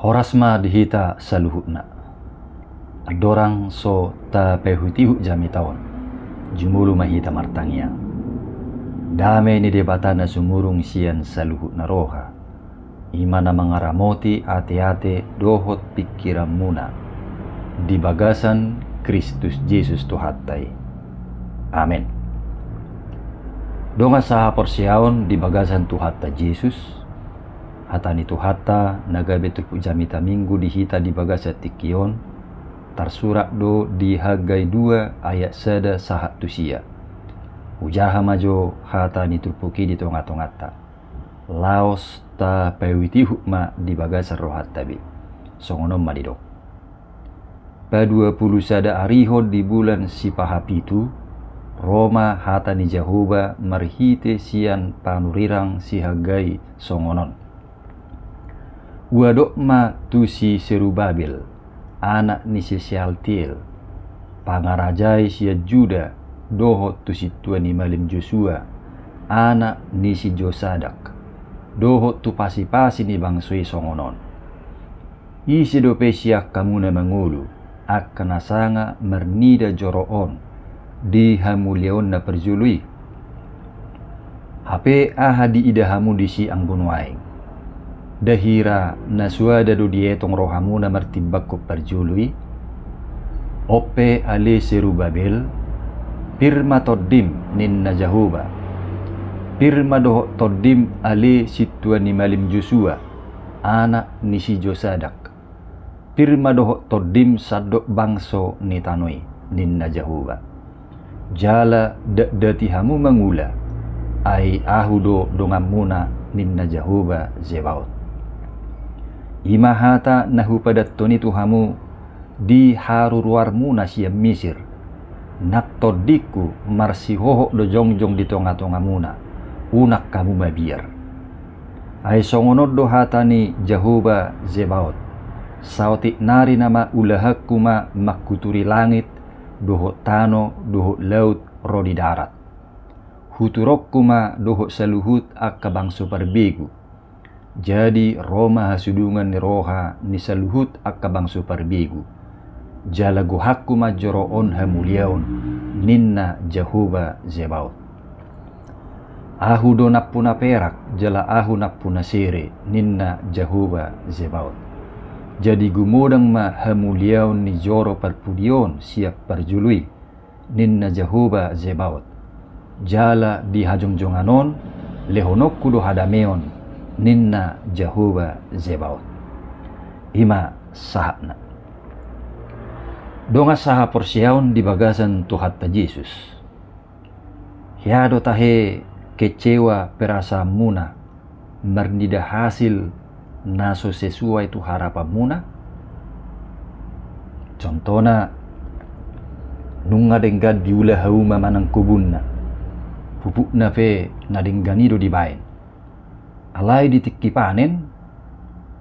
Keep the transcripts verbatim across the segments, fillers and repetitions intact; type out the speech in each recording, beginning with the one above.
Horas ma di hita saluhutna. Andorang so tapaihutihut jamita on, jumolo ma hita martangiang. Dame ni Debata na sumurung sian saluhutna roha, i ma na mangaramoti ateate dohot pingkiranmuna di bagasan Kristus Jesus Tuhanta i. Amen. Dongan sahaporseaon di bagasan Tuhanta Jesus, hata ni Tuhanta na gabe turpuk jamita Minggu di hita di bagasan tingki on, tarsurat do di Haggai dua ayat sada sahat tu sia. Hujaha ma jo hata ni turpuk i di tongatonganta, laos tapaihutihut ma di bagasan rohanta be. Songon on ma didok. Paduapulu sada arihon di bulan sipahapitu, ro ma hata ni Jahowa marhite sian panurirang si Haggai songon on. Huadop ma tu si Serubabel, anak ni si Sealtiel, pangarajai sian Juda, dohot tu sintua ni malim Josua, anak ni si Josadak, dohot tu pasipasi ni bangso i songon on. Ise dope sian hamuna mangolu, angka na sanga marnida joro on di hamuliaonna parjolo i? Hape aha diida hamu disi anggo nuaeng? Nda hira na soada do dietong rohamuna martimbangkon parjolo i? On pe ale Serubabel, pir ma tondim, ninna Jahowa. Pir ma dohot tondim ale sintua ni malim Josua, anak ni si Josadak. Pir ma dohot tondim sandok bangso ni tano i, ninna Jahowa. Jala dakdati hamu mangula, ai Ahu do donganmuna, ninna Jahowa Zebaot. I ma hata na hupadathon i tu hamu di haruruarmuna sian Misir. Nang tondingku marsihohot do jongjong di tongatongamuna, unang hamu mabiar. Ai songon on do hata ni Jahowa Zebaot: Saotik nari nama ulahanku ma mangkuturi langit, dohot tano, dohot laut, ro di darat. Huturonku ma dohot saluhut angka bangso parbegu. Jadi ro ma hasudungan ni roha ni saluhut angka bangso parbegu. Jala gohanku ma joro on hamuliaon, ninna Jahowa Zebaot. Ahu do nampuna perak, jala Ahu nampuna sere, ninna Jahowa Zebaot. Jadi gumodang ma hamuliaon ni joro parpudi on sian parjolo i, ninna Jahowa Zebaot. Jala di hajongjongan on lehononku do hadameon, ninna Jahowa Zebaot. I ma sahatna. Dongan sahaporseaon di bagasan Tuhanta Jesus. Hea do tahe kecewa perasaanmuna marnida hasil na so sesuai tu harapanmuna? Contohna, nunga denggan diula hauma manang kobunna, pupukna pe na denggan i do dibaen. Alai di tingki panen,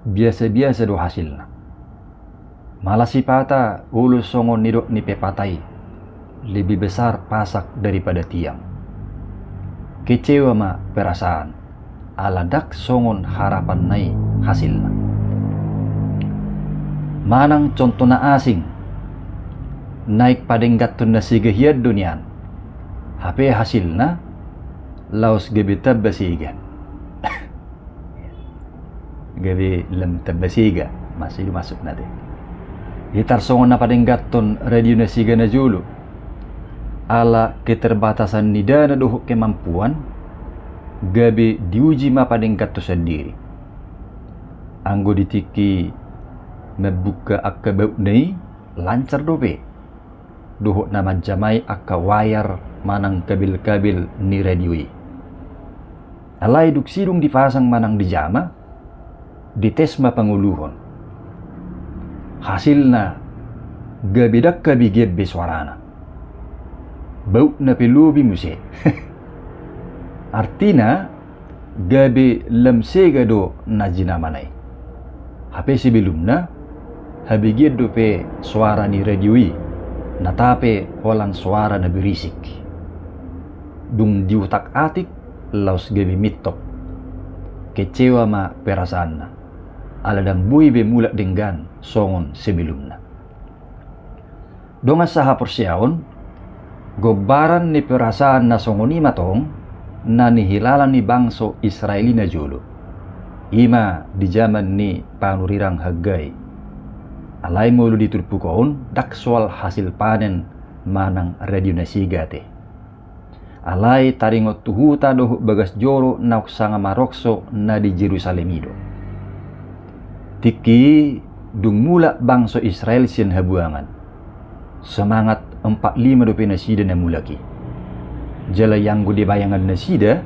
biasa-biasa do hasilna. Malah sipata olo songon nidok ni pepatah i, lebih besar pasak daripada tiang. Kecewa ma perasaan, ala ndang songon harapanna i hasilna. Manang contoh na asing, naeng padengganhon na sega hian do nian, hape hasilna laos gabe tamba sega. Gabe lam tamba sega, masih dimaksudna te. Ia tarsongon na padengganhon radio na sega na jolo. Ala keterbatasan ni dana dohot kemampuan, gabe diuji ma padengganhon sandiri. Anggo di tingki mambuka angka baukna i, lancar dope. Dohot na manjamai angka wayar manang kabel-kabel ni radio i. Alai dung sidung dipasang manang dijama, dites ma pangoluhon. Hasilna, gabe ndang habegean be soarana. Baukna pe lobi muse. Artina, gabe lam sega do na jinamana i. Hape sebelumna, habegean dope soara ni radio i, na tape holan soara na berisik. Dung diutak-atik, laos gabe mintop. Kecewa ma perasaanna. ala ndang boi be mulak denggan songon sebelumna. Dongan sahaporseaon, gombaran ni perasaan na songon i ma tong na nihilala ni bangso Israel i na jolo, i ma di jaman ni panurirang Haggai. Alai molo di turpuk on ndang soal hasil panen manang radio na sega ate. Alai taringot tu huta dohot bagas joro naung sanga marokso na di Jerusalem i do. Tingki i dung mulak bangso Israel sian habuangan, semangat empat lima dope nasida na mulak i. Jala ianggo di bayangan nasida,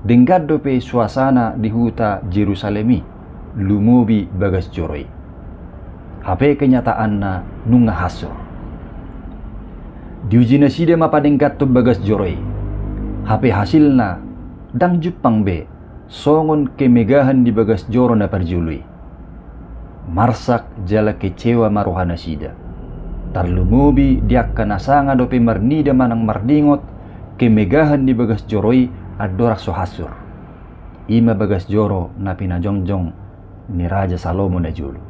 denggan dope suasana di huta Jerusalem i, lumobi bagas joro i. Hape kenyataanna nunga hansur. Diuji nasida ma padengganhon bagas joro i. Hape hasilna ndang jumpang be songon kemegahan di bagas joro na parjolo i. Marsak jala kecewa ma roha nasida. Tarlumobi di angka na sanga dope marnida manang mardingot kemegahan di bagas joro i andorang so hansur. I ma bagas joro na pinajongjong ni Raja Salomo na jolo.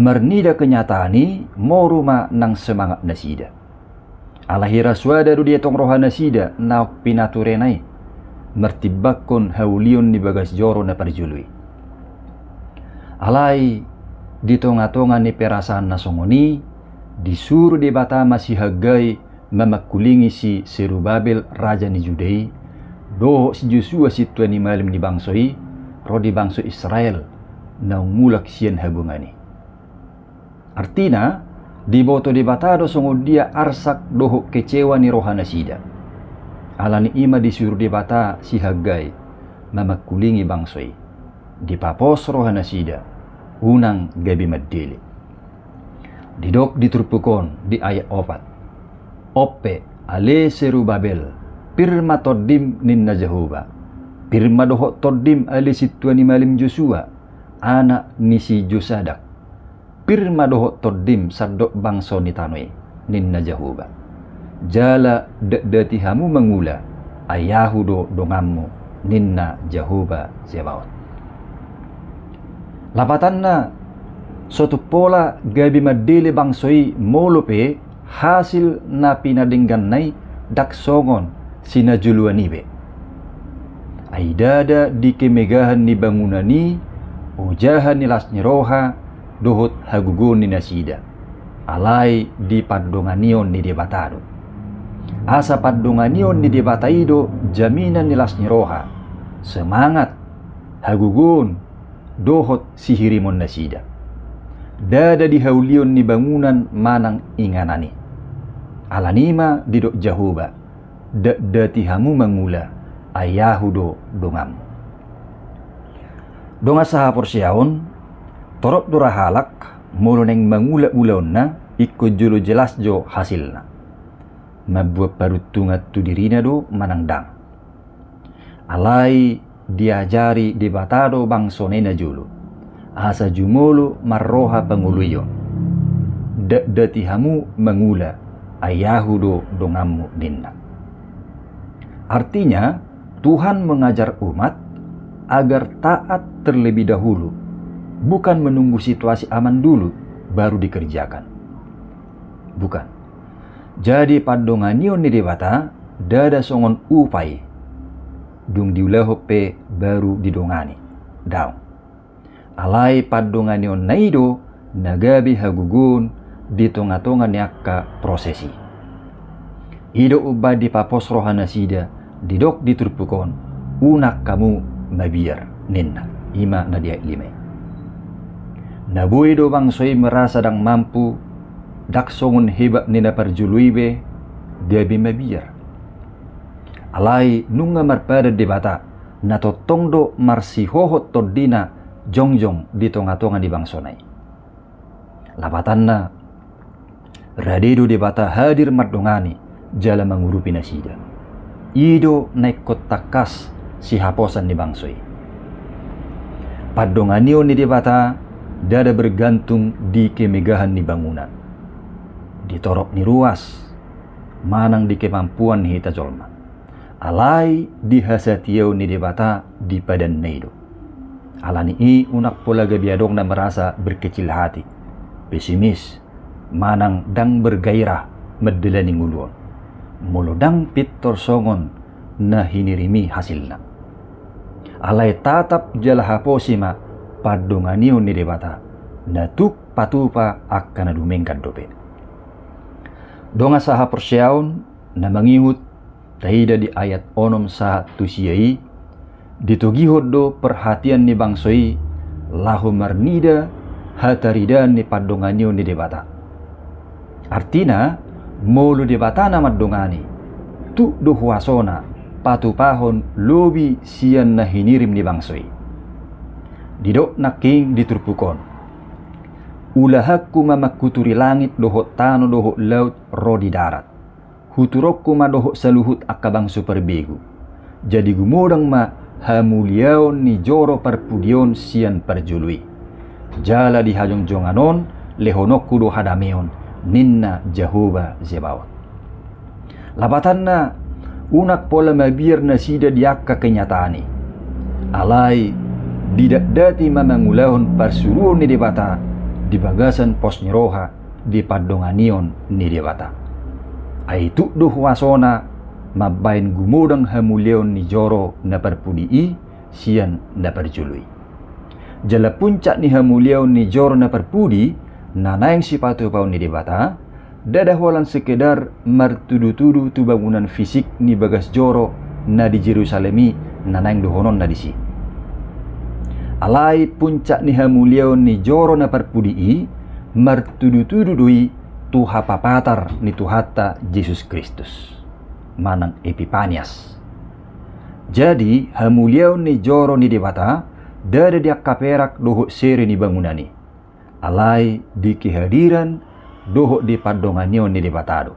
Marnida kenyataan i moru ma nang semangat nasida. Ala hira soada do dietong roha nasida naung pinaturena i, martimbangkon haulion ni bagas joro na parjolo i. Alai di tongatonga ni perasaan na songon i, disuru Debata ma si Haggai mamangkulingi si Serubabel raja ni Juda i, dohot si Josua sintua ni malim ni bangso i, ro di bangso Israel naung mulak sian habuangan i. Artina, diboto Debata do songon dia arsak dohot kecewa ni roha nasida. Ala ni i ma disuru Debata si Haggai mamangkulingi bangso i. Dipapos roha nasida, unang gabe mandele. Didok di turpuk on di ayat opat: On pe, ale Serubabel, pir ma tondim, ninna Jahowa. Pir ma dohot tondim, ale sintua ni malim Josua, anak ni si Josadak. Pir ma dohot tondim sandok bangso ni tano i, ninna Jahowa. Jala dakdati hamu mangula, ai Ahu do donganmu, ninna Jahowa Zebaot. Lapatanna, so tung pola gabe mandele bangso i molo pe hasil na pinadengganna i ndang songon sinajoloan i be. Ai ndada di kemegahan ni bangunan i, ojahan ni las ni roha dohot hagogoon ni nasida, alai di pandonganion ni Debata do. Asa pandonganion ni Debata i do jaminan ni las ni roha, semangat, hagogoon, dohot sihirimon nasida. Ndada di haulion ni bangunan manang inganan i. Ala ni i ma didok Jahowa, dakdati hamu mangula, ai Ahu do donganmu. Dongan sahaporseaon, torop do ra halak molo naeng mangula ulaonna, ingkon jolo jelas jo hasilna. Mambuat paruntungan tu dirina do manang ndang. Alai diajari Debata do bangsona i najolo, asa jumolo marroha pangoloion. Dakdati hamu mangula, ai Ahu do donganmu, ninna. Artinya, Tuhan mengajar umat agar taat terlebih dahulu, bukan menunggu situasi aman dulu baru dikerjakan. Bukan. Jadi pandonganion ni Debata ndada songon upa i, dung diulahon pe baru didongani. Daong. Alai pandonganionna i do na gabe hagogoon di tongatonga ni angka proses i. I do umbahen dipapos roha nasida, didok di turpuk on, unang hamu mabiar, ninna. I ma na di ayat lima i. Na boi do bangso i merasa ndang mampu, ndang songon hebat ni na parjolo i be, gabe mabiar. Alai nunga marpadan Debata, na tongtong do marsihohot tondina jongjong di tongatonga ni bangsona i. Lapatanna, rade do Debata hadir mandongani jala mangurupi nasida. I do na ingkon tangkas sihaposan ni bangso i. Pandonganion ni Debata ndada bergantung di kemegahan ni bangunan, di torop ni ruas, manang di kemampuan ni hita jolma. Alai di hasatiaon ni Debata di padanna i do. Alani i unang pola gabe adong na merasa berkecil hati, pesimis, manang ndang bergairah mandalani ngolu on, molo ndang pintor songon na hinirimi hasilna. Alai tatap jala haposi ma pandonganion ni Debata, na tuk patupa angka na dumenggan dope. Dongan sahaporseaon, na mangihut taida di ayat onom sahat tu sia i, ditogihon do parhatian ni bangso i laho marnida hataridaan ni pandonganion ni Debata. Artina, molo Debata na mandongani, tuk do huasona patupahon lobi sian na hinirim ni bangso i. Didok nangkin di turpuk on: Ulahanku ma mangkuturi langit dohot tano dohot laut ro di darat. Huturonku ma dohot saluhut angka bangso parbegu. Jadi gumodang ma hamuliaon ni joro parpudi on sian parjolo i. Jala di hajongjongan on lehononku do hadameon, ninna Jahowa Zebaot. Lapatanna, unang pola mabiar nasida di angka kenyataan i. Alai didatdati ma mangulahon parsuruon ni Debata di bagasan pos ni roha di pandonganion ni Debata. Ai tuk do huasona mambahen gumodang hamuliaon ni joro na parpudi i sian na parjolo i. Jala puncak ni hamuliaon ni joro na parpudi na naeng sipatupaon ni Debata, ndada holan sekedar martudutudu tu bangunan fisik ni bagas joro na di Jerusalem i na naeng dohononna disi. Alai puncak ni hamuliaon ni joro na parpudi i martudutudu do i tu hapapatar ni Tuhanta Jesus Kristus, manang Epipanias. Jadi hamuliaon ni joro ni Debata ndada di angka perak dohot sere ni bangunan i, alai di kehadiran dohot di pandonganion ni Debata do.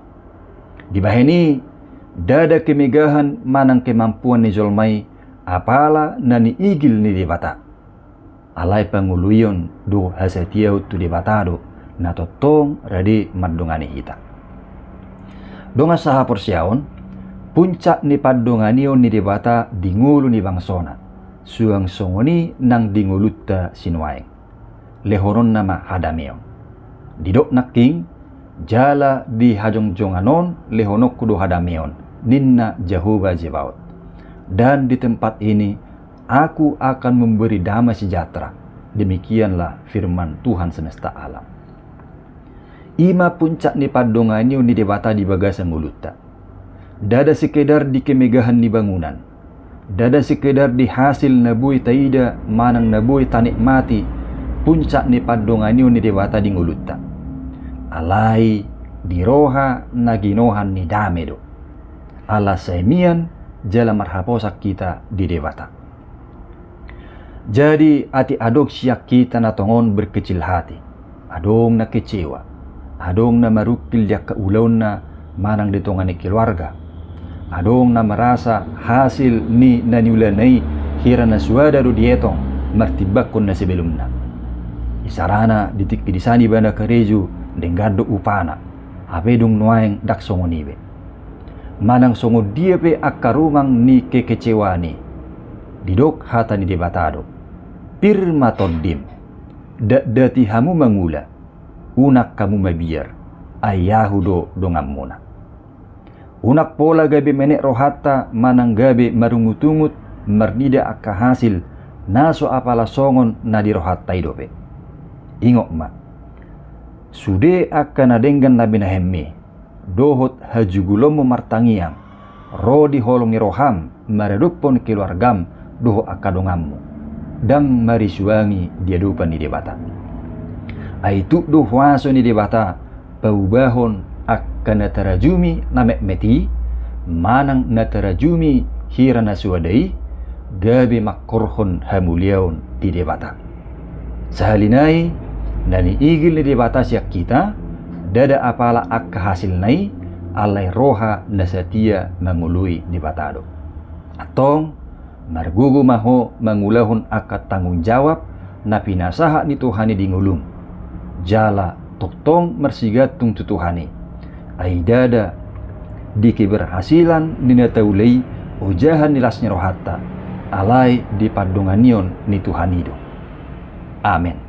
Dibahen i, ndada kemegahan manang kemampuan ni jolma i apala na niigil ni Debata. Alai pangoluion dohot hasatiaon tu Debata do na tongtong rade mandongani hita. Dongan sahaporseaon, puncak ni pandonganion ni Debata di ngolu ni bangsona, suang songon i nang di ngolunta sinuaeng. Lehononna ma hadameon. Didok nangkin: Jala di hajongjongan on lehononku do hadameon, ninna Jahowa Zebaot. Dan di tempat ini Aku akan memberi damai sejahtera. Demikianlah firman Tuhan semesta alam. I ma puncak ni pandonganion ni Debata di bagasan ngolunta. Ndada sekedar di kemegahan ni bangunan, ndada sekedar di hasil na boi taida manang na boi tanikmati puncak ni pandonganion ni Debata di ngolunta. Alai di roha na ginohan ni dame do. Ala sai mian jala marhaposan hita di Debata. Jadi atik adong sian hita na tongon berkecil hati, adong na kecewa, adong na marungkil di angka ulaonna manang di tonga ni keluarga, adong na merasa hasil ni na niulana i hira na suada do dietong martimbangkon na sebelumna. Isarana di tingki disa ibana karejo denggan do upana, hape dung nuaeng ndang songon i be. Manang songon dia pe angka rumang ni kekecewaan i, didok hata ni Debata do: Pir ma tondim, dakdati hamu mangula, unang hamu mabiar, ai Ahu do donganmuna. Unang pola gabe menek rohanta manang gabe marungutungut marnida angka hasil na so apala songon na di rohanta i dope. Ingot ma, sude angka na denggan na binahenmi dohot hajugulonmu martangiang ro di holong ni roham maradophon keluargam dohot angka donganmu, ndang marisuangi di adopan ni Debata. Ai tuk do huaso ni Debata paubahon angka na tarajumi na metmet i manang na tarajumi hira na suada i gabe mangkorhon hamuliaon di Debata. Sahali nai, na niigil ni Debata sian hita ndada apala angka hasilna i, alai roha na satia mangoloi Debata do. Antong, margogo ma ho mangulahon angka tanggung jawab na pinasahat ni Tuhan i di ngolum, jala tongtong marsigantung tu Tuhan i. Ai ndada di keberhasilan ni na taula i ojahan ni las ni rohanta, Alai di pandonganion ni Tuhan i do. Amen.